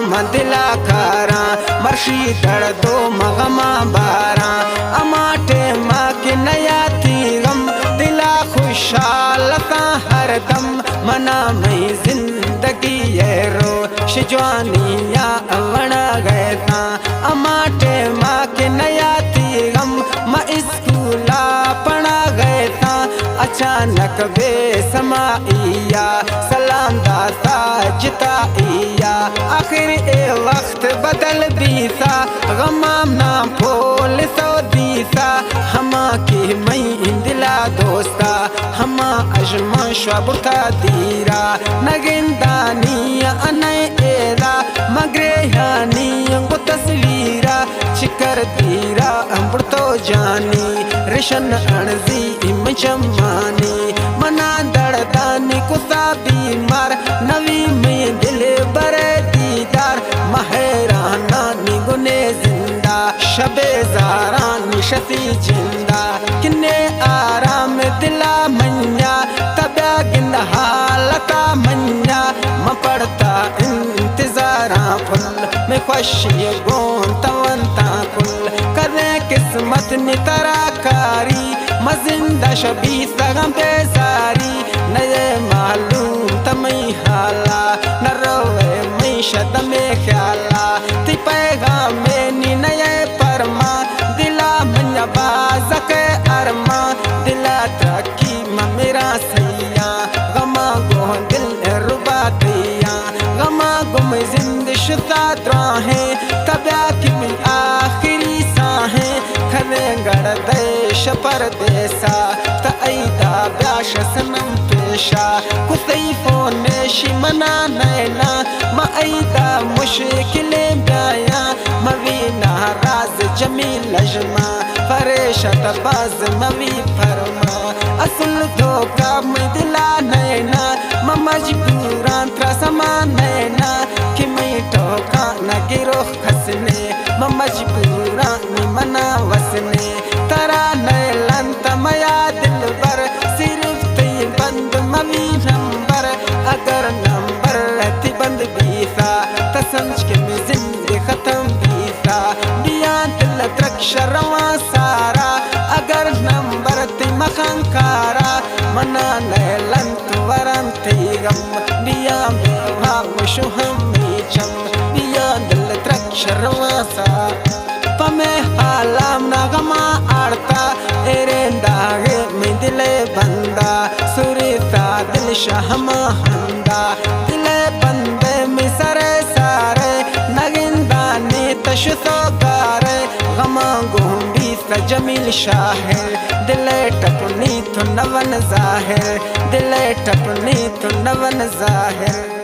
من دلا کاراں، مرشی دڑد و مغماں باراں۔ اما ٹیما کہ نیاتی غم، دلا خوشحال اتاں ہر دم۔ منا مئی زندگی ءِ روش جوانیاں وڑا گئے تاں۔ اما ٹیما کہ نیاتی غم، ما اسکولا پڑا گئے تاں۔ اچانک بے سمائیا سلام داتا جتائیا۔ آخر اے وقت بدل بیتا، غمام نام پول سو دیتا۔ ہما کہ مئی دلا دوستا، ہما اژمن شوا برتا دیرا۔ نگندانی انئے ایرا، مگریانی گو تصویرا۔ چکر دیرا برتو جانی، رشن انزی من چمانی۔ منا دڑدانی کتا بیمار، نوی مئی دلبر ءِ دیدار۔ مہ حیرانانی گنے زندا، شب زارانی شتی جندا۔ کنے آرام دلا منیا، تبیا گند حالتا منیا۔ من پڑتا انتظاراں پھل، مئی خوشی گون تونتا کل۔ کریں قسمت نی ترا کاری، من زندہ شبی سغم بیزاری۔ نئے معلوم تمئی حالا، نہ روے مئی شدمے خیالا۔ تی پیغام نی نئے پرما، دلا من باز کے ارما۔ دلا ترکی ممیرا سیاں، غماں گوں دل رباتیاں۔ غماں گوں مئی زند شتا دراہیں، تبیا کہ مئی آخری ساہیں۔ کھدیں گڑدے شپر دیسا، تا ایدا بیاش سنم پیشا۔ کسئی فون نیشی منا نینا، ما ایدا مشکلیں بیایاں۔ موی ناراض جمیل اژماں، پریشت باز موی پرما۔ اصل دھوکا مئی دلا نینا، ما مجبوراں ترا سما نینا۔ کہ مئی ٹوکاں نہ گروخ کھسنے، ما مجبوراں نی منا وسنے۔ ترا نیلنت میا دلبر، صرف تئی بند موی نمبر۔ اگر نمبر تی بند بیتا، تا سمجھ کہ مئی زند ختم بیتا۔ بیا دل ترک شرواں سارا، اگر نمبر تی مخنکارا۔ منا نیلنت ورنت تی غم، بیا مئی وام شو ہمی چم۔ بیا دل ترک شرواں سارا، پمے حالام نا غماں آڑتا۔ ایریں داغے مئی دلے بندا، سوریتا دل شہ ہما ہندا۔ دلے بندے مئی سرے سارے، نگندانی تشتو گارے۔ غماں گوں بیت جمیل شاعر، دلے ٹپنی تو نون ظاہر۔ دلے ٹپنی تو نون ظاہر۔